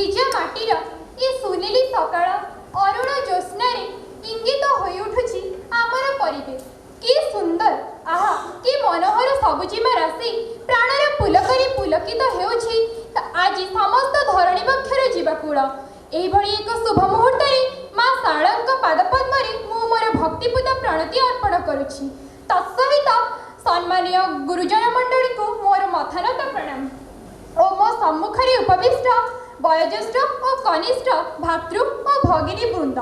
ଭିଜା ମାଟିର ଏ ସୁନେଲି ସକାଳ ଅରୁଣ ଜ୍ୟୋତ୍ସ୍ନାରେ ଇଙ୍ଗିତ ହୋଇଉଠୁଛି ଆମର ପରିବେଶ। କି ସୁନ୍ଦର, ଆହା କି ମନୋହର ସବୁଜିମା ରାଶି ପ୍ରାଣର ପୁଲକରେ ପୁଲକିତ ହେଉଛି ଆଜି ସମସ୍ତ ଧରଣୀ ବକ୍ଷର ଯିବାକୂଳ। ଏହିଭଳି ଏକ ଶୁଭ ମୁହୂର୍ତ୍ତରେ ମା ଶାରଳାଙ୍କ ପାଦପଦ୍ମରେ ମୁଁ ମୋର ଭକ୍ତିପୂତ ପ୍ରଣତି ଅର୍ପଣ କରୁଛି। ତତ୍ସହିତ ସମ୍ମାନୀୟ ଗୁରୁଜନ ମଣ୍ଡଳୀଙ୍କୁ ମୋର ମଥାନତ ପ୍ରଣାମ ଓ ମୋ ସମ୍ମୁଖରେ ଉପବିଷ୍ଟ ବୟୋଜ୍ୟେଷ୍ଠ ଓ କନିଷ୍ଠ ଭାତୃ ଓ ଭଗିନୀ ବୃନ୍ଦ,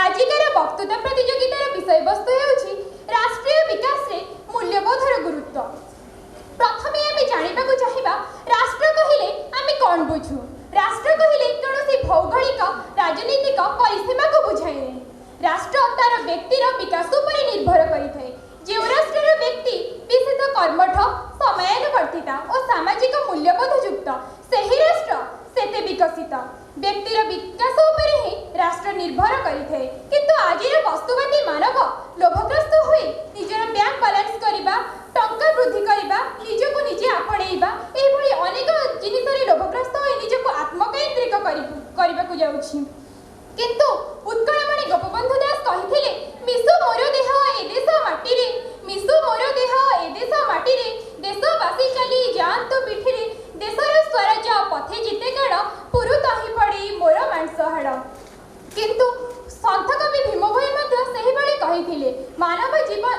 ଆଜିକାର ବକ୍ତୃତା ପ୍ରତିଯୋଗିତାର ବିଷୟବସ୍ତୁ ହେଉଛି ରାଷ୍ଟ୍ରୀୟ ବିକାଶରେ ମୂଲ୍ୟବୋଧର ଗୁରୁତ୍ୱ। ପ୍ରଥମେ ଆମେ ଜାଣିବାକୁ ଚାହିଁବା, ରାଷ୍ଟ୍ର କହିଲେ ଆମେ କ'ଣ ବୁଝୁ? ରାଷ୍ଟ୍ର କହିଲେ କୌଣସି ଭୌଗୋଳିକ ରାଜନୈତିକ ପରିସୀମାକୁ ବୁଝାଏ ନାହିଁ। ରାଷ୍ଟ୍ର ତାର ବ୍ୟକ୍ତିର ବିକାଶ ଉପରେ ନିର୍ଭର କରିଥାଏ। ଯେଉଁ ରାଷ୍ଟ୍ରର ବ୍ୟକ୍ତି ବିଶେଷ କର୍ମଠ, ସମୟାନୁବର୍ତ୍ତିତା ଓ ସାମାଜିକ ମୂଲ୍ୟବୋଧ ଯୁକ୍ତ, ସେହି ରାଷ୍ଟ୍ର ସେତେ ବିକଶିତ। ବ୍ୟକ୍ତିର ବିକାଶ ଉପରେ ହିଁ ରାଷ୍ଟ୍ର ନିର୍ଭର କରିଥାଏ। କିନ୍ତୁ ଆଜିର ବସ୍ତୁବାଦୀ ମାନବ ଲୋଭଗ୍ରସ୍ତ ହୋଇ ନିଜର ବ୍ୟାଙ୍କ ବାଲାନ୍ସ କରିବା, ଟଙ୍କା ବୃଦ୍ଧି କରିବା, ନିଜକୁ ନିଜେ ଆପଣେଇବା, ଏହିଭଳି ଅନେକ ଜିନିଷରେ ଲୋଭଗ୍ରସ୍ତ ହୋଇ ନିଜକୁ ଆତ୍ମକେନ୍ଦ୍ରିକ କରିବାକୁ ଯାଉଛି। କିନ୍ତୁ ଉତ୍କଳମଣି ଗୋପବନ୍ଧୁ ଦାସ କହିଥିଲେ, ମିଶୁ ମୋର ଦେହ ଏ ଦେଶ ମାଟିରେ, ମିଶୁ ମୋର ଦେହ ଏ ଦେଶ ମାଟିରେ, ଦେଶବାସୀ ଚାଲି ଯାଆନ୍ତୁ ପିଠିରେ, ଦେଶର ସ୍ୱରାଜ ପଥେ ଜିତେ କାଳ, ପୁରୁ ତହିଁ ପଡ଼ି ମୋର ମାଂସ ହାଡ଼। କିନ୍ତୁ ସନ୍ଥକବି ଭୀମ ଭୋଇ ମଧ୍ୟ ସେହିଭଳି କହିଥିଲେ, ମାନବ ଜୀବନ,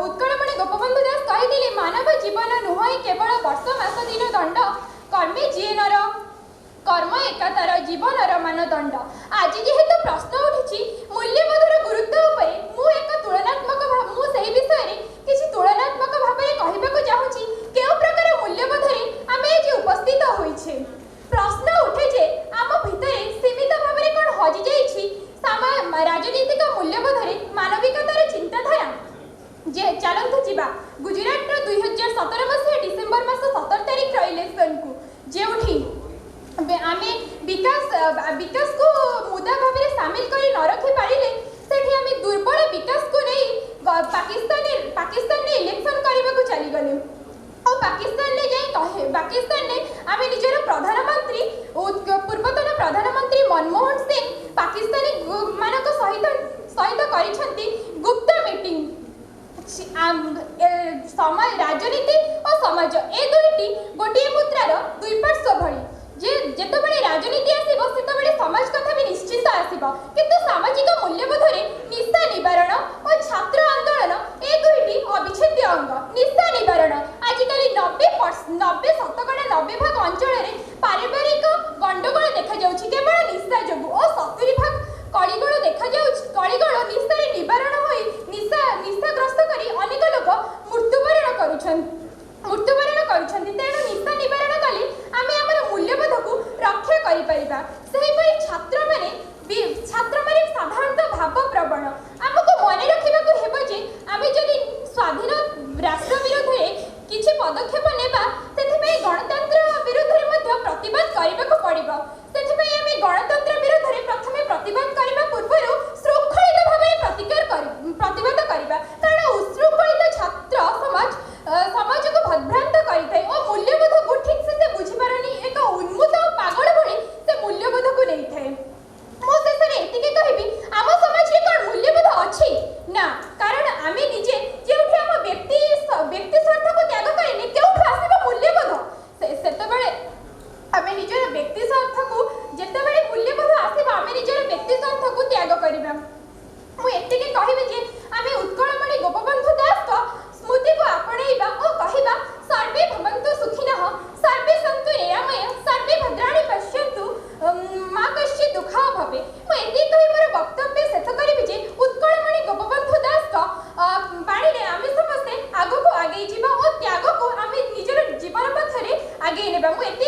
ଉତ୍କଳମଣି ଗୋପବନ୍ଧୁ ଦାସ କହିଥିଲେ, ମାନବ ଜୀବନ ନୁହଁ କେବଳ ବର୍ଷ ମାସ ଦିନ ଦଣ୍ଡ, କର୍ମେ ଯିଏ ନର କର୍ମ ଏକା ତାର ଜୀବନର ମାନଦଣ୍ଡ। ଆଜି ଯେହେତୁ ପ୍ରଶ୍ନ ଉଠିଛି ମୂଲ୍ୟବୋଧର ଗୁରୁତ୍ୱ ଉପରେ, ମୁଁ ଏକ ତୁଳନାତ୍ମକ, ମୁଁ ସେହି ବିଷୟରେ କିଛି ତୁଳନାତ୍ମକ ଭାବରେ କହିବାକୁ ଚାହୁଁଛି, କେଉଁ ପ୍ରକାର ମୂଲ୍ୟବୋଧରେ ଆମେ ଆଜି ଉପସ୍ଥିତ ହୋଇଛେ। ପ୍ରଶ୍ନ ଉଠେ ଯେ ଆମ ଭିତରେ ସୀମିତ ଭାବରେ କ'ଣ ହଜିଯାଇଛି ରାଜନୈତିକ ମୂଲ୍ୟବୋଧରେ ମାନବିକତାର ଚିନ୍ତାଧାରା? ଯେ ଚାଲନ୍ତୁ ଯିବା ଗୁଜୁରାଟର 2017 ମସିହା ଡିସେମ୍ବର ମାସ 17 ତାରିଖର ଇଲେକ୍ସନକୁ, ଯେଉଁଠି ଆମେ ବିକାଶକୁ ମୁଦା ଭାବରେ ସାମିଲ କରି ନ ରଖିପାରିଲେ, ସେଠି ଆମେ ଦୁର୍ବଳ ବିକାଶକୁ ନେଇ ପାକିସ୍ତାନରେ ଇଲେକ୍ସନ କରିବାକୁ ଚାଲିଗଲେ। ଆଉ ପାକିସ୍ତାନରେ ଯାଇ କହେ, ପାକିସ୍ତାନରେ ଆମେ ନିଜର ପ୍ରଧାନମନ୍ତ୍ରୀ, ପୂର୍ବତନ ପ୍ରଧାନମନ୍ତ୍ରୀ ମନମୋହନ ସିଂ ପାକିସ୍ତାନୀ ମାନଙ୍କ ସହିତ କରିଛନ୍ତି ଗୁପ୍ତ ମିଟିଂ। ସମାଜ, ରାଜନୀତି ଓ ସମାଜ ଏ ଦୁଇଟି ଗୋଟିଏ ମୁଦ୍ରାର ଦୁଇ ପାର୍ଶ୍ୱ ଭଳି ଯେ ଯେତେବେଳେ ରାଜନୀତି ଆସିବ ସେତେବେଳେ ସମାଜ କଥା ବି ନିଶ୍ଚିନ୍ତ ଆସିବ। କିନ୍ତୁ ସାମାଜିକ ମୂଲ୍ୟବୋଧରେ ନିଶା ନିବାରଣ ଓ ଛାତ୍ର ଆନ୍ଦୋଳନ ଏ ଦୁଇଟି ଅବିଚ୍ଛେଦ୍ୟ ଅଙ୍ଗ। ନିଶା ନିବାରଣ, ଆଜିକାଲି 90 ଶତକଡ଼ା 90 ଭାଗ ଅଞ୍ଚଳରେ ପାରିବାରିକ ଗଣ୍ଡଗୋଳ ଦେଖାଯାଉଛି କେବଳ ନିଶା ଯୋଗୁଁ, ଓ 70 ଭାଗ କଳିଗୋଳ ଦେଖାଯାଉଛି। କଳିଗୋଳ ନିଶାରେ ନିବାରଣ ହୋଇ ନିଶାଗ୍ରସ୍ତ କରି ଅନେକ ଲୋକ ମୃତ୍ୟୁବରଣ କରୁଛନ୍ତି। ତେଣୁ ନିଶା ନିବାରଣ କଲେ ଆମେ ଆମର ମୂଲ୍ୟବୋଧକୁ ରକ୍ଷା କରିପାରିବା। ସେହିପରି ଛାତ୍ରମାନେ ସାଧାରଣତଃ ଭାବପ୍ରବଣ। ଆମକୁ ମନେ ରଖିବାକୁ ହେବ ଯେ ଆମେ ଯଦି ସ୍ୱାଧୀନ ରାଷ୍ଟ୍ର ବିରୋଧରେ କିଛି ପଦକ୍ଷେପ ନେବା, ସେଥିପାଇଁ ଗଣତନ୍ତ୍ର ବିରୁଦ୍ଧରେ ମଧ୍ୟ ପ୍ରତିବାଦ କରିବାକୁ ପଡ଼ିବ। ସେଥିପାଇଁ ଆମେ ଗଣତନ୍ତ୍ର ବିରୁଦ୍ଧରେ ପ୍ରଥମେ ପ୍ରତିବାଦ କରିବା ପୂର୍ବରୁ ଶୃଙ୍ଖଳିତ ଭାବରେ ପ୍ରତିବାଦ କରିବା, କାରଣ ଉଶୃଙ୍ଖଳିତ ଛାତ୍ର ସମାଜ ସମାଜକୁ ଭଦ୍ଭ୍ରାନ୍ତ କରିଥାଏ ଓ ମୂଲ୍ୟବୋଧକୁ ଠିକ୍ ସେ ବୁଝିପାରେନି। ଏକ ଉନ୍ମତ୍ତ ଓ ପାଗଳ ଭଳି ସେ ମୂଲ୍ୟବୋଧକୁ ନେଇଥାଏ। ମୁଁ ଶେଷରେ ଏତିକି କହିବି, ଆମ ସମାଜରେ କ'ଣ ମୂଲ୍ୟବୋଧ ଅଛି ନା? କାରଣ ଆମେ ନିଜେ ଯେଉଁଠି ଆମ ବ୍ୟକ୍ତି ସ୍ୱାର୍ଥକୁ ତ୍ୟାଗ କରିନେ, କେଉଁଠୁ ଆସିବ ମୂଲ୍ୟବୋଧ? ସେତେବେଳେ ଆମେ ନିଜର ବ୍ୟକ୍ତି ସ୍ୱାର୍ଥକୁ, ଯେତେବେଳେ ମୂଲ୍ୟବୋଧ ଆସିବ, ଆମେ ନିଜର ବ୍ୟକ୍ତି ସ୍ୱାର୍ଥକୁ ତ୍ୟାଗ କରିବା। ମୁଁ ଏତିକି କହିବି ଯେ ଆମେ ଉତ୍କଳମଣି ଗୋପବନ୍ଧୁ ଦାସଙ୍କ ସ୍ମୃତିକୁ ଆପଣେଇବା ଓ କହିବା, ସର୍ବେ ଭବନ୍ତୁ ସୁଖିନଃ, ସର୍ବେ ସନ୍ତୁ ନିରାମୟ, ସର୍ବେ ଭଦ୍ରାଣି ପଶ୍ୟନ୍ତୁ, ମା କଶ୍ଚିତ୍ ଦୁଃଖ ଭବେ। ମୁଁ ଏତିକି କହି ମୋର ବକ୍ତବ୍ୟ ଶେଷ କରିବି ଯେ ଉତ୍କଳମଣି ଗୋପବନ୍ଧୁ ଦାସଙ୍କ ବାଣୀରେ ଆମେ ସମସ୍ତେ ଆଗକୁ ଆଗେଇ ଯିବା ଓ ତ୍ୟାଗକୁ ଆମେ ନିଜର ଜୀବନ ପଥରେ ଆଗେଇ ନେବା। ମୁଁ ଏତିକି